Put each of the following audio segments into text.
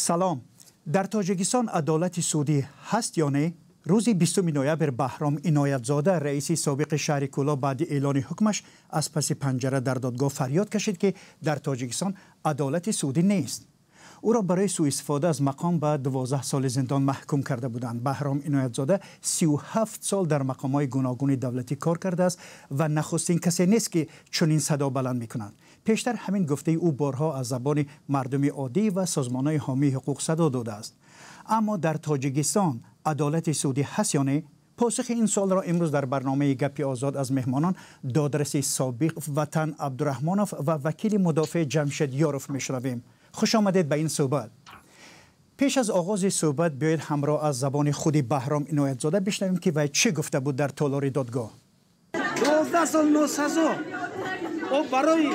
Салом. Дар Тоҷикистон адолати судӣ ҳаст ё не? Рӯзи 20 ноябр Баҳром Иноятзода, раиси собиқи шаҳри Кӯлоб, баъди эълони ҳукмаш аз паси панҷара дар додгоҳ фарёд кашид, ки дар Тоҷикистон адолати судӣ нест. Ӯро барои сӯистифода аз мақом ба 12 соли зиндон маҳкум карда буданд. Баҳром Иноятзода 37 сол дар мақомҳои гуногуни давлатӣ кор кардааст ва нахустин касе нест, ки чунин садо баланд мекунад. Пештар ҳамин гуфтаи ӯ борҳо аз забони мардуми оддӣ ва созмонҳои ҳомии ҳуқуқ садо додааст. Аммо дар Тоҷикистон адолати судӣ ҳаст ё не? Посухи ин суолро имрӯз дар барномаи «Гапи озод» аз меҳмонон, додраси собиқ Ватан Абдураҳмонов ва вакили мудофеъ Ҷамшед Ёров, мешунавем. Хуш омадед ба ин суҳбат. Пеш аз оғози суҳбат биёед, ҳамроҳ аз забони худи Баҳром Иноятзода бишнавем, ки вай чӣ гуфта буд дар толори додгоҳ. 12 сол носазо о барои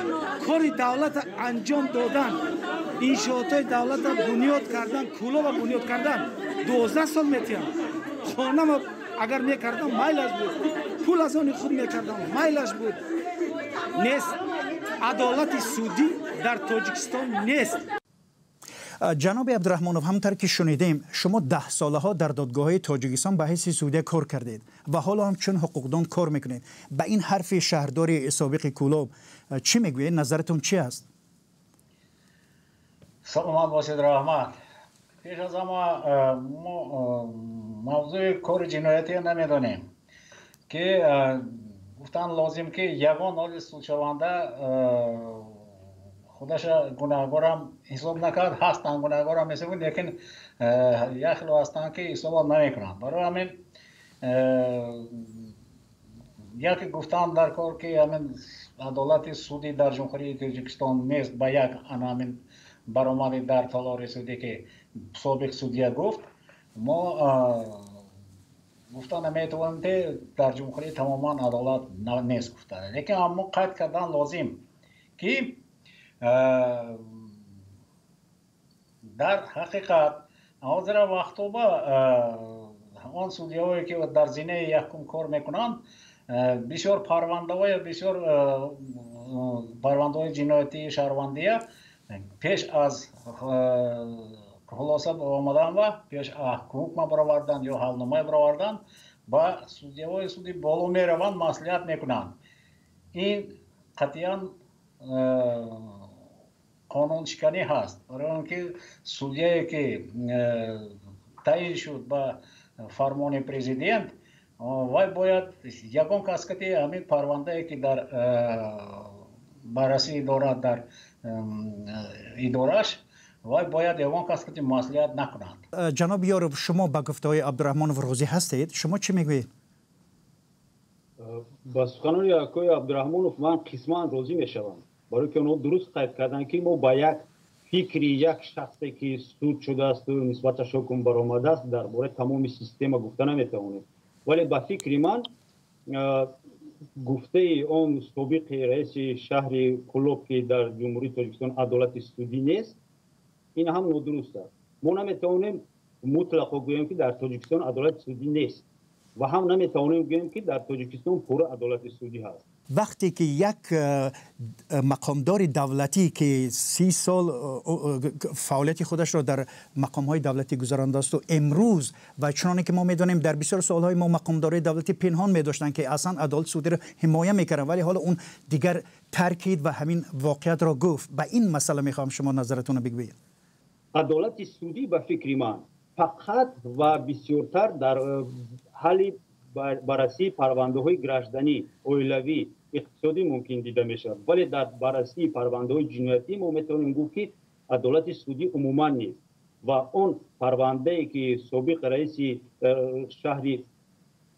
кори давлата анҷом додан, иншоотҳои давлата бунёд кардан, Кӯлоба бунёд кардан 12 сол метиҳам. Хонама агар мекардам, майлаш буд, пул аз они худ мекардам, майлаш буд. Нест, адолати судӣ дар Тоҷикистон нест. Ҷаноби Абдураҳмонов, ҳамонтавр ки шунидем, шумо даҳсолаҳо дар додгоҳҳои Тоҷикистон ба ҳайси судя кор кардед ва ҳоло ҳам чун ҳуқуқдон кор мекунед. Ба ин ҳарфи шаҳрдори собиқи Кӯлоб чӣ мегӯед? Назаратон чӣ аст? Саломат бошед, раҳмат. Пеш аз ҳама, мо мавзӯи кори ҷиноятиро намедонем, ки гуфтан лозим, ки ягон ҳоли судшаванда худаша гунаҳгорам ҳисоб накард. Ҳастанд, гунаҳгорам ҳисоб, лекин як хело ҳастанд, ки ҳисобот намекунанд. Барои ҳамин яке гуфтан дар кор, ки ҳамин адолати судӣ дар Ҷумҳурии Тоҷикистон нест, ба як ана ҳамин баромади дар толори судӣ, ки собиқ судья гуфт, мо гуфта наметавонем, ки дар ҷумҳурӣ тамоман адолат нест гуфта. Лекин аммо қайд кардан лозим, ки дар ҳақиқат ҳозира вақтоба он судьяҳое, ки дар зинаи якум кор мекунанд, бисёр парвандаҳое, бисёр парвандаҳои ҷиноятии шаҳрвандия пеш аз хулоса омадан ва пеш ҳукма баровардан ё ҳалномае баровардан ба судьяҳои суди боло мераванд, маслиҳат мекунанд. Ин қатъиян қонуншиканӣ ҳаст, барои он ки судьяе, ки таъин шуд ба фармони президент, вай бояд ягон кас кати ҳамин парвандае, ки дар баррасӣ дорад дар идораш, вай бояд ягон кас кати маслиҳат накунад. Ҷаноби Ёров, шумо ба гуфтаҳои Абдураҳмонов розӣ ҳастед? Шумо чӣ мегӯед? Ба суханони акои Абдураҳмонов ман қисман розӣ мешавам, барои ки онҳо дуруст қайд карданд, ки мо ба як фикри як шахсе, ки суд шудаасту нисбаташ ҳукм баромадааст, дар бораи тамоми система гуфта наметавонем. Вале ба фикри ман, гуфтаи он собиқи раиси шаҳри Кӯлоб, ки дар Ҷумҳурии Тоҷикистон адолати судӣ нест, ин ҳам нодуруст аст. Мо наметавонем мутлақо гӯем, ки дар Тоҷикистон адолати судӣ нест, ва ҳам наметавонем гӯем, ки дар Тоҷикистон пурра адолати судӣ ҳаст. Вақте ки як мақомдори давлатӣ, ки 30 сол фаъолияти худашро дар мақомҳои давлатӣ гузарондаасту имрӯз, ва чуноне ки мо медонем, дар бисёр солҳои мо мақомдорои давлатӣ пинҳон медоштанд, ки аслан адолати судиро ҳимоя мекарданд, вале ҳоло он дигар таркид ва ҳамин воқеиятро гуфт. Ба ин масъала мехоҳам шумо назаратонро бигӯед. Адолати судӣ, ба фикри ман, фақат ва бисёртар дар ҳалли баррасии парвандаҳои гражданӣ, оилавӣ, иқтисодӣ мумкин дида мешавад. Вале дар баррасии парвандаҳои ҷиноятӣ мо метавонем гуфт, ки адолати судӣ умуман нест. Ва он парвандае, ки собиқ раиси шаҳри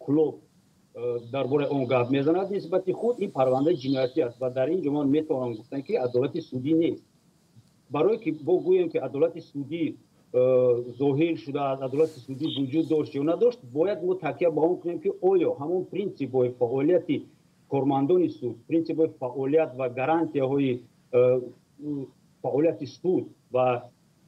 Кӯлоб дар бораи он гап мезанад нисбати худ, ин парвандаи ҷиноятӣ аст ва дар ин ҷо ман метавонам гуфтан, ки адолати судӣ нест. Барое ки бо гӯем, ки адолати судӣ зоҳир шудааст, адолати судӣ вуҷуд дошт ё надошт, бояд мо такя ба он кунем, ки оё ҳамон принсипҳои фаъолияти кормандони суд, принсипҳои фаъолият ва гарантияҳои фаъолияти суд ва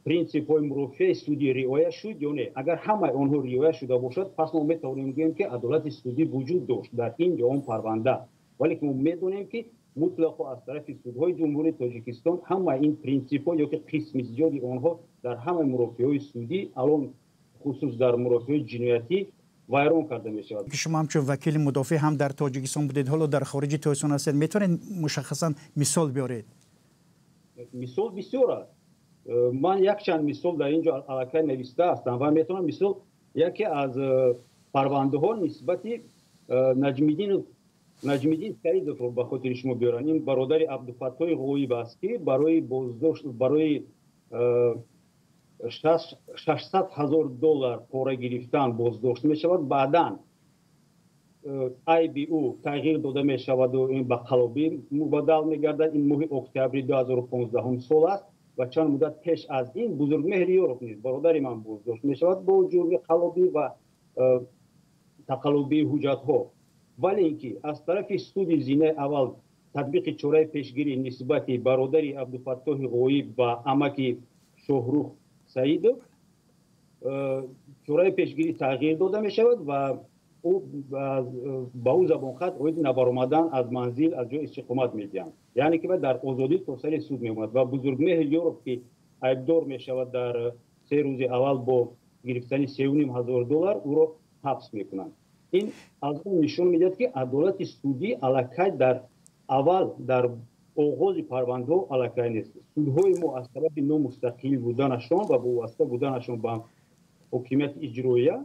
принсипҳои мурофиаи судӣ риоя шуд ё не. Агар ҳамаи онҳо риоя шуда бошад, пас мо метавонем гӯем, ки адолати судӣ вуҷуд дошт дар ин ё он парванда. Вале ки мо медонем, ки Мутлақо аз тарафи судҳои Ҷумҳурии Тоҷикистон ҳама ин принсипҳо ё ки қисми зиёди онҳо дар ҳамаи мурофиаҳои судӣ, алон хусус дар мурофиаҳои ҷиноятӣ вайрон карда мешавад. Шумо ҳамчун вакили мудофеъ ҳам дар Тоҷикистон будед, ҳоло дар хориҷи Тоҷикистон ҳастед, метавонед мушаххасан мисол биёред? Мисол бисёр аст. Ман якчанд мисол дар ин ҷо аллакай нависта ҳастам ва метавонам мисол яке аз парвандаҳо нисбати Наҷмиддин Саидовро ба хотири шумо биёрам. Ин бародари Абдуфаттоҳи Ғоиб аст, ки барои боздошт барои 600 ҳазор доллар пора гирифтан боздошт мешавад. Баъдан айби ӯ тағйир дода мешаваду ин ба қалобӣ мубаддал мегардад. Ин моҳи октябри 2015 сол аст ва чанд муддат пеш аз ин Бузургмеҳр Ёров низ бародари ман боздошт мешавад бо ҷурми қалобӣ ва тақаллубии ҳуҷҷатҳо. Вале ин ки аз тарафи суди зинаи аввал татбиқи чораи пешгирӣ нисбати бародари Абдуфаттоҳи Ғоиб ва амаки Шоҳрух Саидов чораи пешгирӣ тағйир дода мешавад ва ба ӯ забонхат оиди набаромадан аз манзил аз ҷои истиқомат медиҳанд. Яъне ки дар озодӣ то сари суд мемонад ва Бузургмеҳр Ёров, ки айбдор мешавад дар 3 рӯзи аввал бо гирифтани 3,5 ҳазор доллар, ӯро ҳабс мекунанд. Ин аз он нишон медиҳад, ки адолати судӣ аллакай дар аввал дар оғози парвандаҳо аллакай нест. Судҳои мо аз сабаби номустақил буданашон ва вобаста буданашон ба ҳокимияти иҷроия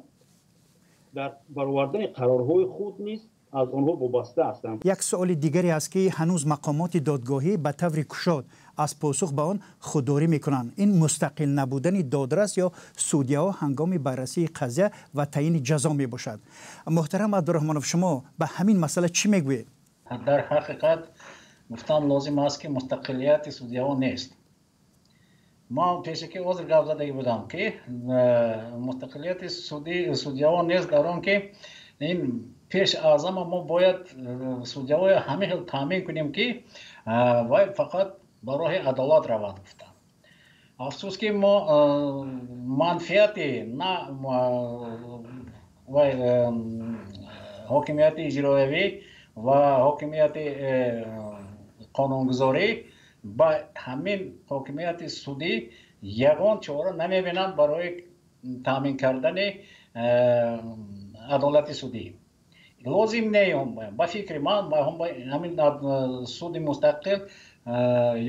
дар баровардани қарорҳои худ низ аз онҳо вобаста ҳастанд. Як суоли дигаре аст, ки ҳанӯз мақомоти додгоҳӣ ба таври кушод аз посух ба он худдорӣ мекунанд. Ин мустақил набудани додрас ё судяҳо ҳангоми баррасии қазия ва таъйини ҷазо мебошад. Муҳтарам Абдураҳмонов, шумо ба ҳамин масъала чӣ мегӯед? Дар ҳақиқат гуфтан лозим аст, ки мустақилияти судяҳо нест. Ман пеше ки ҳозир гап задагӣ будам, ки мустақилияти судяҳо нест дар он ки ин пеш аз ҳама мо бояд судяҳоя ҳамин хел таъмин кунем, ки вай фақат ба роҳи адолат равад гуфтам. Афсӯс, ки мо манфиати на вай ҳокимияти иҷроявӣ ва ҳокимияти қонунгузорӣ ба ҳамин ҳокимияти судӣ ягон чора намебинанд барои таъмин кардани адолати судӣ. Лозим не, ба фикри ман, ҳамин суди мустақил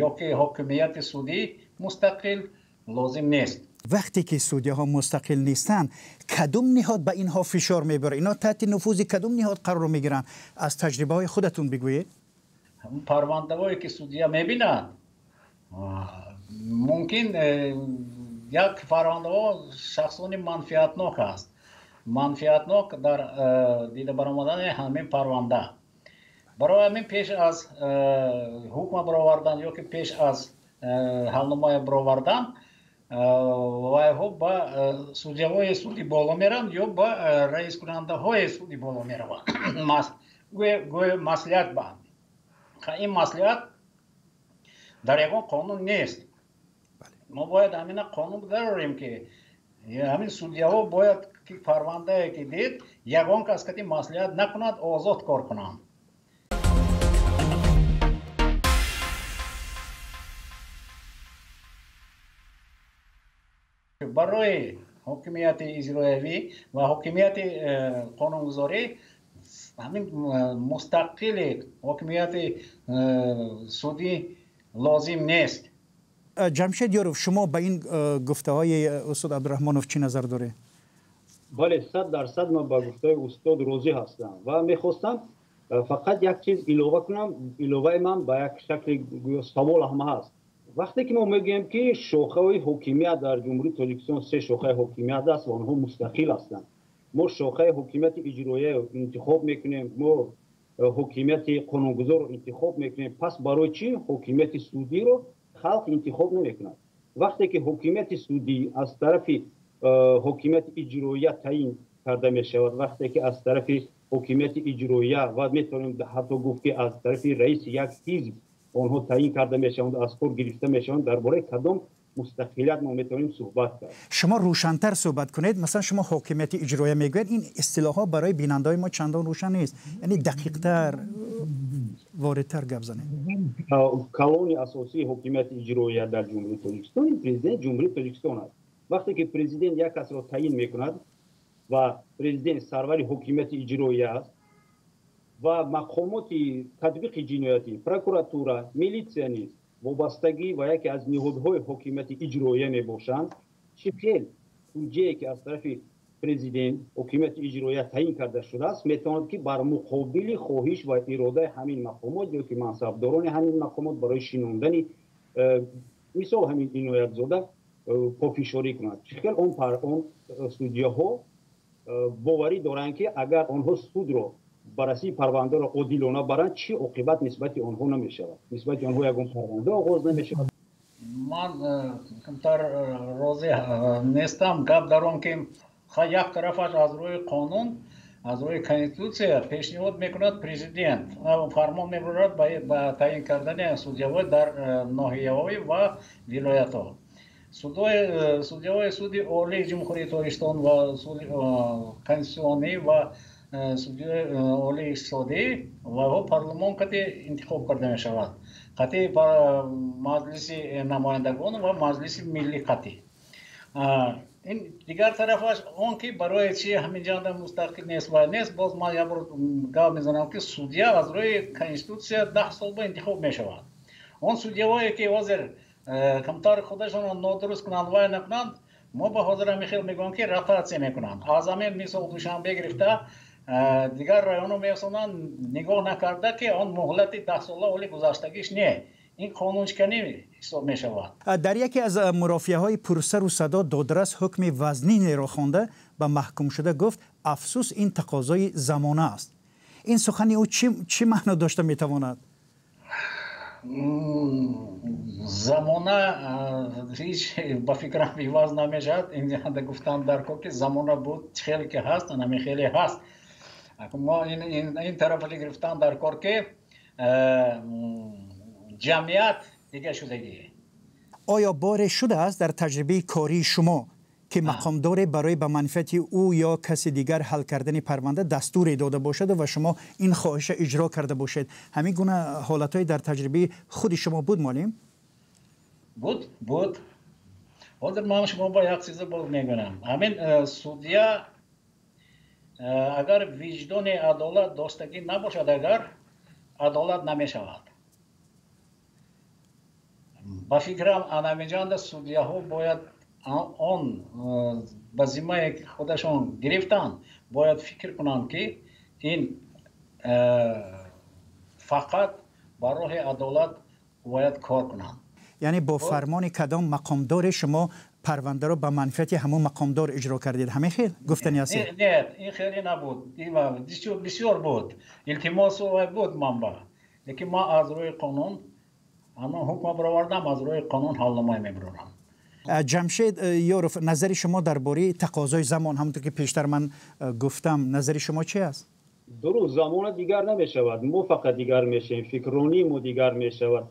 ё ки ҳокимияти судӣ мустақил лозим нест. Вақте ки судяҳо мустақил нестанд, кадом ниҳод ба инҳо фишор мебарад? Инҳо таҳти нуфузи кадом ниҳод қарор мегиранд? Аз таҷрибаҳои худатон бигӯед. Парвандаҳое ки судя мебинад, мумкин як парвандаҳо шахсони манфиатнок аст. Манфиатнок дар дида баромадани ҳамин парванда. Барои ҳамин пеш аз ҳукма баровардан ё ки пеш аз ҳалномая баровардан вайҳо ба судяҳои суди боло мераванд ё ба раискунандаҳои суди боло мераванд. Гӯё маслиҳат ба ин маслиҳат дар ягон қонун нест. Мо бояд ҳамина қонун дарорем, ки ҳамин судяҳо бояд ки парвандае ки дид, ягон кас кати маслиҳат накунад, озод кор кунанд. Барои ҳокимияти иҷроявӣ ва ҳокимияти қонунгузорӣ ҳамин мустақили ҳокимияти судӣ лозим нест. Ҷамшед Ёров, шумо ба ин гуфтаҳои устод Абдураҳмонов чӣ назар доред? Бале, 100% ман ба гуфтаи устод розӣ ҳастам ва мехостам фақат як чиз илова кунам. Иловаи ман ба як шакли гӯё савол ҳам ҳаст. Вақте ки мо мегӯем, ки шохаҳои ҳокимият дар Ҷумҳурии Тоҷикистон се шохаи ҳокимият аст ва онҳо мустақил ҳастанд. Мо шохаи ҳокимияти иҷроияро интихоб мекунем, мо ҳокимияти қонунгузорро интихоб мекунем. Пас барои чӣ ҳокимияти судиро халқ интихоб намекунад? Вақте ки ҳокимияти судӣ аз тарафи ҳокимияти иҷроия таъин карда мешавад, вақте ки аз тарафи ҳокимияти иҷроия ва метавонем ҳатто гуфт, ки аз тарафи раиси як ҳизб онҳо таъин карда мешаванд, аз кор гирифта мешаванд, дар бораи кадом мустақилият мо метавонем суҳбат кард? Шумо рӯшантар суҳбат кунед. Масалан, шумо ҳокимияти иҷроия мегӯед, ин истилоҳҳо барои бинандаҳои мо чандон рӯшан нест, яъне дақиқтар, Воридтар гап занед. Калони асосии ҳокимияти иҷроия дар Ҷумҳурии Тоҷикистон президент Ҷумҳурии Тоҷикистон аст. Вақте ки президент як касро таъин мекунад ва президент сарвари ҳокимияти иҷроия аст ва мақомоти татбиқи ҷиноятӣ, прокуратура, милитсия низ вобастагӣ ва яке аз ниҳодҳои ҳокимияти иҷроия мебошанд, чӣ хел ҳуҷҷае ки аз тарафи президент ҳокимияти иҷроия таъин карда шудааст, метавонад ки бар муқобили хоҳиш ва иродаи ҳамин мақомот ё ки мансабдорони ҳамин мақомот барои шинондани мисол ҳамин Иноятзода пофишорӣ кунад? Чӣ хел он судяҳо боварӣ доранд, ки агар онҳо судро, баррасии парвандаро одилона баранд, чӣ оқибат нисбати онҳо намешавад, нисбати онҳо ягон парванда оғоз намешавад? Ман камтар розӣ нестам. Гап дар он ки як тарафаш аз рӯи қонун, аз рӯи конститутсия пешниҳод мекунад президент, фармон мебарорад ба таъин кардани судяҳо дар ноҳияҳои ва вилоятҳо. Судяҳои Суди Олии Ҷумҳурии Тоҷикистон ва Суди Конститутсионӣ ва Суди Олии Иқтисодӣ ваҳо парлумон қати интихоб карда мешавад, қати Маҷлиси намояндагон ва Маҷлиси Миллӣ қати. Ин дигар тарафаш он ки барои чи ҳамин ҷанда мустақил нест ва нест. Боз ман як бор гап мезанам, ки судя аз рӯи конститутсия 10 сол ба интихоб мешавад. Он судяҳое ки ҳозир камтар худашонро нодуруст кунанд, вай накунанд, мо ба ҳозир ҳамин хел мегӯям, ки ротатсия мекунанд. Аз ҳамин мисол Душанбе гирифта дигар районо мерасонанд, нигоҳ накарда ки он муҳлати 10сола оли гузаштагиш не, ин қонуншиканӣ ҳисоб мешавад. Дар яке аз мурофиаҳои пурсару садо додрас ҳукми вазнинеро хонда ба маҳкумшуда гуфт: афсӯс, ин тақозои замона аст. Ин сухани ӯ чӣ маъно дошта метавонад? Замона ҳеҷ ба фикрам иваз намешавад. Ин гуфтан дар кор, ки замона буд, хеле ки ҳаст, ҳамин хеле ҳаст. Мо ин тарафаши гирифтан дар кор, ки ҷамъият дига шудагӣ. Оё боре шудааст дар таҷрибаи кории шумо, ки мақомдоре барои ба манфиати ӯ ё каси дигар ҳал кардани парванда дастуре дода бошаду ва шумо ин хоҳиша иҷро карда бошед? Ҳамин гуна ҳолатҳое дар таҷрибаи худи шумо буд, муаллим? Буд, буд. Ҳозир ман шумо ба як чизе боз мегӯям. Ҳамин судя агар виҷдони адолат доштагӣ набошад, агар адолат намешавад. Ба фикрам, анамиҷанда судяҳо бояд он ба зиммае ки худашон гирифтанд, бояд фикр кунанд, ки ин фақат ба роҳи адолат бояд кор кунанд. Яъне бо фармони кадом мақомдоре шумо парвандаро ба манфиати ҳамон мақомдор иҷро кардед, ҳамин хел гуфтани ҳастед? Не, ин хеле набуд, бисёр буд, илтимосу буд манба, лекин ман аз рӯи қонун ҳамон ҳукма баровардам, аз рӯи қонун ҳалномае мебарорам. Ҷамшед Ёров, назари шумо дар бораи тақозои замон, ҳамонтур ки пештар ман гуфтам, назари шумо чи аст? Дуруст, замона дигар намешавад, мо фақат дигар мешавем, фикрронии мо дигар мешавад,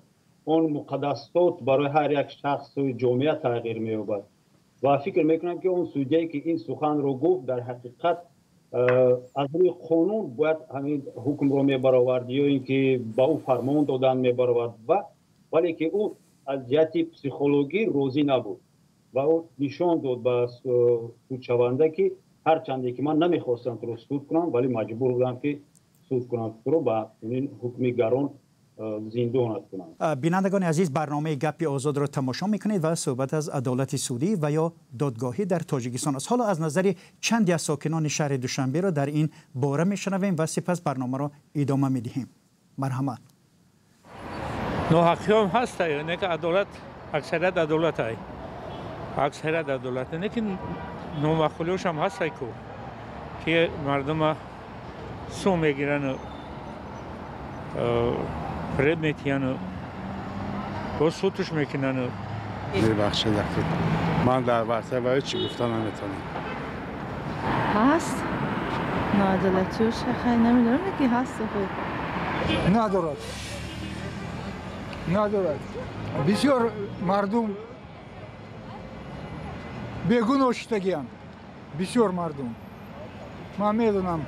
он муқаддасот барои ҳар як шахсу ҷомеа тағйир меёбад. Ва фикр мекунам, ки он судяе ки ин суханро гуфт, дар ҳақиқат аз рӯи қонун бояд ҳамин ҳукмро мебаровард ё ин ки ба ӯ фармон додан мебаровард, ва вале ки ӯ аз ҷиҳати психологӣ розӣ набуд ва ӯ нишон дод ба судшаванда, ки ҳарчанде ки ман намехостам туро суд кунам, вале маҷбур будам, ки суд кунам туро, ба чунин ҳукми гарон зиндонат кунам. Бинандагони азиз, барномаи Гапи Озодро тамошо мекунед ва суҳбат аз адолати судӣ ва ё додгоҳӣ дар Тоҷикистон аст. Ҳоло аз назари чанде аз сокинони шаҳри Душанберо дар ин бора мешунавем ва сипас барномаро идома медиҳем. Марҳамат. Ноҳақиём ҳаста, не ки адолат, аксарият адолатай, аксарият адолат, не ки номаъқулиёшам ҳастай ку, ки мардума сум мегирану фиреб метиҳану боз сутуш мекунану. Мебахшед, ман дар варта ваи чӣ гуфта наметавонам. Ҳаст ноадолатиёш, хай, намедонам, ки ҳаст худ. Надорад, надорад. Бисёр мардум бегуноҳ шудагианд, бисёр мардум. Ман медонам,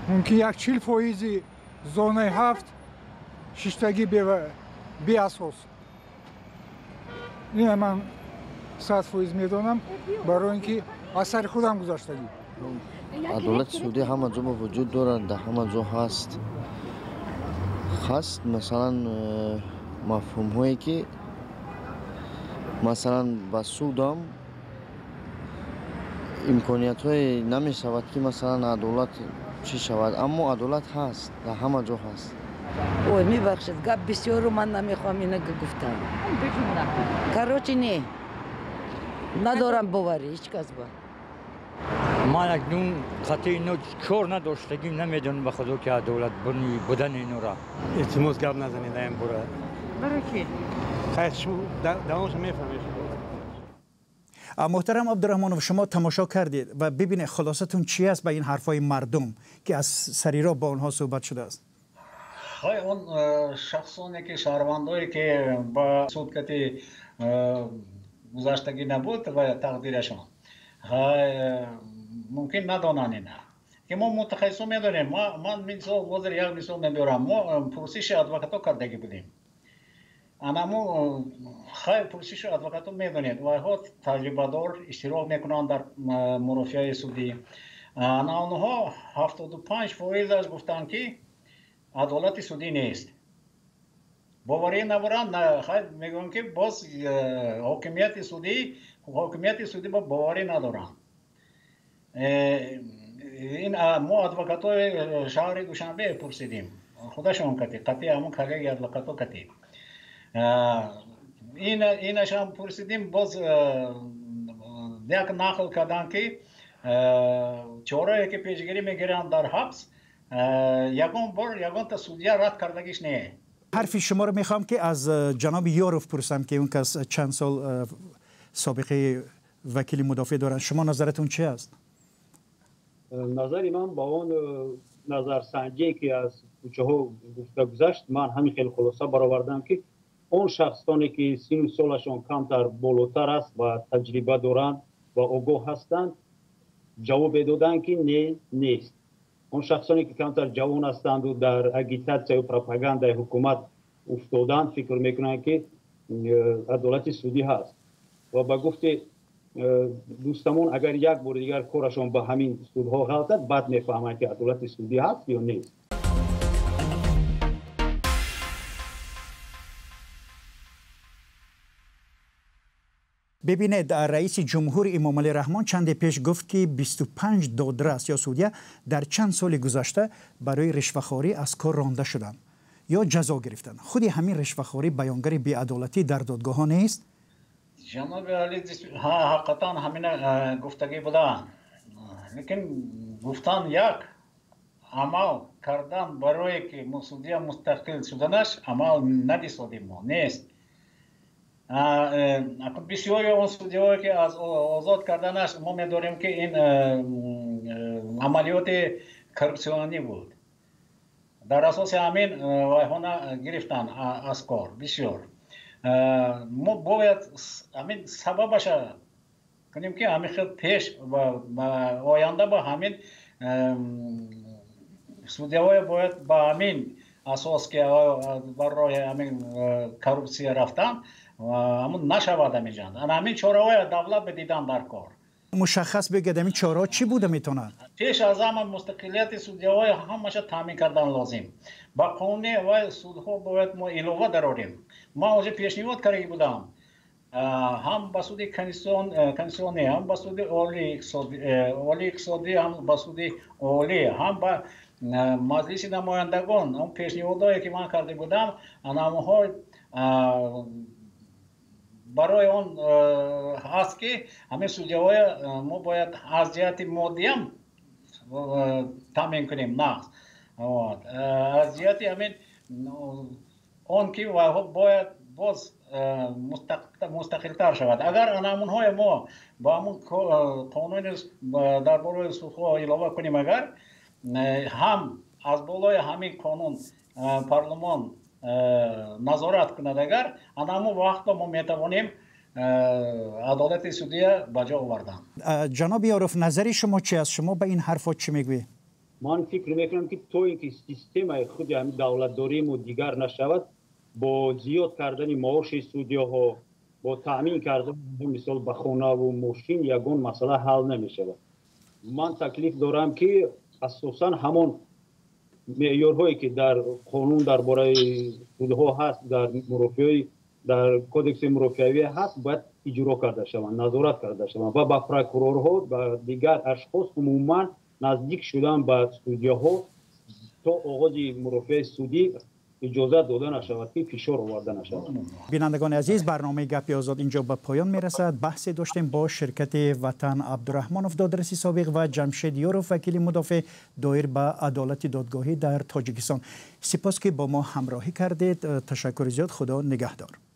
мумкин як 40 фоизи зонаи 7. Шиштагӣ беасос. Ина ман 100% медонам, барои ин ки аз сари худам гузаштагӣ. Адолати судӣ ҳама ҷо вуҷуд дорад, дар ҳама ҷо ҳаст. Ҳаст, масалан, мафҳумҳое ки масалан ба судам имкониятҳое намешавад ки масалан адолат чӣ шавад, аммо адолат ҳаст, дар ҳама ҷо ҳаст. Ой, мебахшед, гап бисёру ман намехоҳам ина гуфтан. Короче, не. Надорам боварӣ ҳеҷ кас ба. Ман акнун қатъи ино кор надоштагим, намедонам ба худо ки адолат будани инора. Илтимос, гап назанед ин бора. Барои чӣ? Хайр, шумо давомашо мефаҳмед. Муҳтарам Абдураҳмонов, шумо тамошо кардед ва бибинед, хулосатон чӣ аст ба ин ҳарфҳои мардум ки аз сари роҳ бо онҳо суҳбат шудааст? Хай, он шахсоне ки шаҳрвандое ки ба суд кати гузаштагӣ набуд ва тақдирашон, хай, мумкин надонанд ина ки мо мутахассисон медонем. Ман мисол ҳозир як мисол мебиёрам. Мо пурсиши адвокатҳо кардагӣ будем. Анамо, хай, пурсиши адвокатҳо медонед, вайҳо таҷрибадор, иштирок мекунанд дар мурофиаи судӣ. Ана онҳо 75%-аш гуфтанд ки адолати судӣ нест, боварӣ набаранд. Хай, мегӯям ки боз ҳокимияти судӣ ба боварӣ надоранд. Ин мо адвокатҳои шаҳри Душанбе пурсидем, худашон кати қатъи ҳамон коллегия адвокатҳо кати инашам пурсидем. Боз як нақл карданд ки чорае ки пешгирӣ мегиранд дар ҳабс, ягон бор ягонта судья рад кардагиш не. Ҳарфи шуморо мехоҳам ки аз ҷаноби Ёров пурсам, ки он кас чанд сол собиқаи вакили мудофеъ доранд. Шумо назаратон чи аст? Назари ман ба он назарсанҷие ки аз кӯчаҳо гуфта гузашт, ман ҳамин хел хулоса баровардам, ки он шахсоне ки сину солашон камтар болотар аст ва таҷриба доранд ва огоҳ ҳастанд, ҷавобе доданд ки не, нест. Он шахсоне ки камтар ҷавон ҳастанду дар агитатсияю пропагандаи ҳукумат уфтоданд, фикр мекунанд, ки адолати судӣ ҳаст. Ва ба гуфти дӯстамон, агар як бори дигар корашон ба ҳамин судҳо ғалтад, баъд мефаҳманд, ки адолати судӣ ҳаст ё нест. Бибинед, раиси ҷумҳур Эмомалӣ Раҳмон чанде пеш гуфт, ки 25 додрас ё судья дар чанд соли гузашта барои ришвахорӣ аз кор ронда шуданд ё ҷазо гирифтанд. Худи ҳамин ришвахорӣ баёнгари беадолатӣ дар додгоҳҳо нест? Ҷаноби Али, ҳақиқатан ҳамина гуфтагӣ буданд, лекин гуфтан як, амал кардан барое ки судья мустақил шуданаш амал надисодем мо нест. Бисёри он судьяҳое ки аз озод карданаш мо медорем, ки ин амалиёти коррупсионӣ буд, дар асоси ҳамин вайҳона гирифтанд аз кор бисёр. Мо бояд ҳамин сабабаша кунем, ки ҳамин хел пеш оянда ба ҳамин судьяҳое бояд ба ҳамин асос ки бар роҳи ҳамин коррупсия рафтан, ҳамун нашавад ҳаминҷанд. Ана ҳамин чораҳое давлат бидидан дар кор. Мушаххас бигӯяд, ҳамин чораҳо чӣ буда метавонад? Пеш аз ҳама мустақилияти судьяҳои ҳамаша таъмин кардан лозим. Ба қонуни вай судҳо бояд мо илова дарорем. Ман уже пешниҳод кардаги будам ҳам ба суди конститутсионӣ, ҳам ба суди олии иқтисодӣ, ҳам ба суди олӣ, ҳам ба Маҷлиси намояндагон. Он пешниҳодое ки ман карда будам, анамонҳо барои он ҳаст, ки ҳамин судьяҳоя мо бояд аз ҷиҳати моддиам таъмин кунем нақс, аз ҷиҳати ҳамин он ки вайҳо бояд боз мустақилтар шавад. Агар анамунҳое мо ба ҳамун қонуни дар бораи судҳо илова кунем, агар ҳам аз болои ҳамин қонун парлумон назорат кунад, агар анамун вақто мо метавонем адолати судия ба ҷо овардан. Ҷаноби Ёров, назари шумо чи аст? Шумо ба ин ҳарфҳо чӣ мегӯед? Ман фикр мекунам, ки то ин ки системаи худи ҳамин давлатдории мо дигар нашавад, бо зиёд кардани маоши судяҳо, бо таъмин кардан, мисол, ба хонаву мошин, ягон масъала ҳал намешавад. Ман таклиф дорам, ки асосан ҳамон меъёрҳое, ки дар қонун дар бораи судҳо ҳаст, дар мурофиаи, дар кодекси мурофиавӣ ҳаст, бояд иҷро карда шаванд, назорат карда шаванд ва ба прокурорҳо, ба дигар ашхос умуман наздик шудан ба судяҳо то оғози мурофиаи судӣ иҷозат дода нашавад, ки фишор оварда нашавад. Бинандагони азиз, барномаи «Гапи озод» инҷо ба поён мерасад. Баҳсе доштем бо ширкати Ватан Абдураҳмонов, додраси собиқ, ва Ҷамшед Ёров, вакили мудофеъ, доир ба адолати додгоҳӣ дар Тоҷикистон. Сипос, ки бо мо ҳамроҳӣ кардед. Ташаккури зиёд, Худо нигаҳдор.